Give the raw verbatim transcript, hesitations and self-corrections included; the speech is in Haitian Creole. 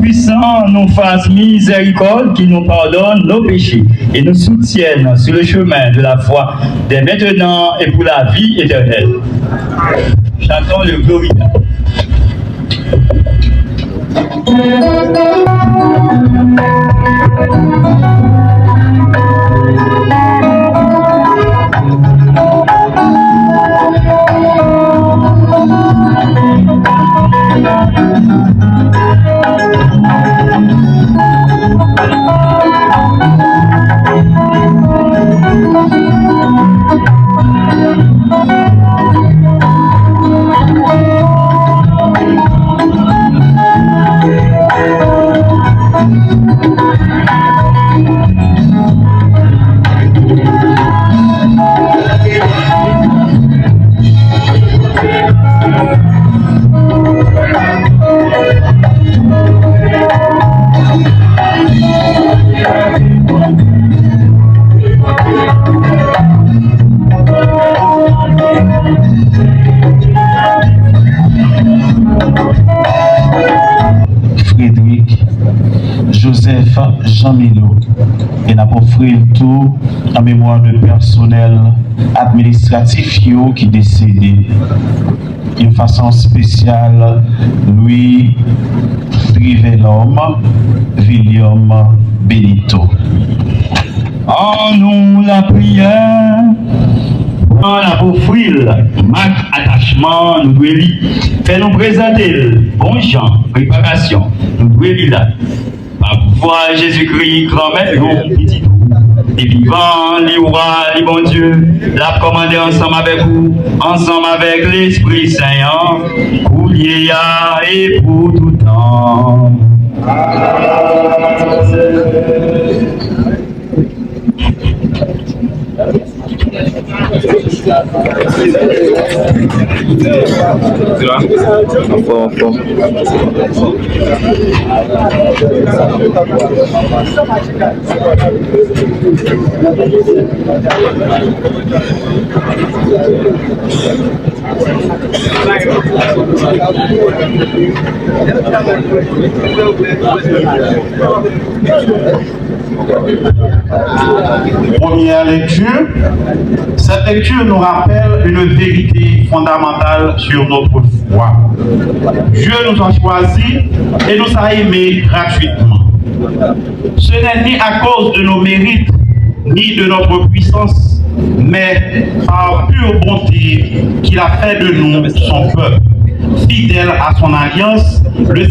Puissant, nous fasse miséricorde, qui nous pardonne nos péchés et nous soutienne sur le chemin de la foi dès maintenant et pour la vie éternelle. Chantons le Gloria. Frédéric Joseph Jean Milo, e n ap ofri l tou an memwa de pèsonèl administratif yo ki desede, yon fason espesyal, Louis Trivelhomme William Benito. An nou lapriyè. N ap ofri l mak atachman nou dwe li. Fè nou prezante l bon jan, preparasyon nou dwe li la. Pa pouvwa Jezikri, Granmèt nou, Pitit ou, li vivan, li wa, li Bondye, l ap kòmande ansanm avèk ou, ansanm avèk Lespri Sen an, kounye a e pou tout tan. Anfòm, anfòm. Première lecture. Cette lecture nous rappelle une vérité fondamentale sur notre foi. Dieu nous a choisis et nous a aimés gratuitement. Ce n'est ni à cause de nos mérites, ni de notre puissance, mais par pure bonté qu'il a fait de nous son peuple, fidèle à son alliance, le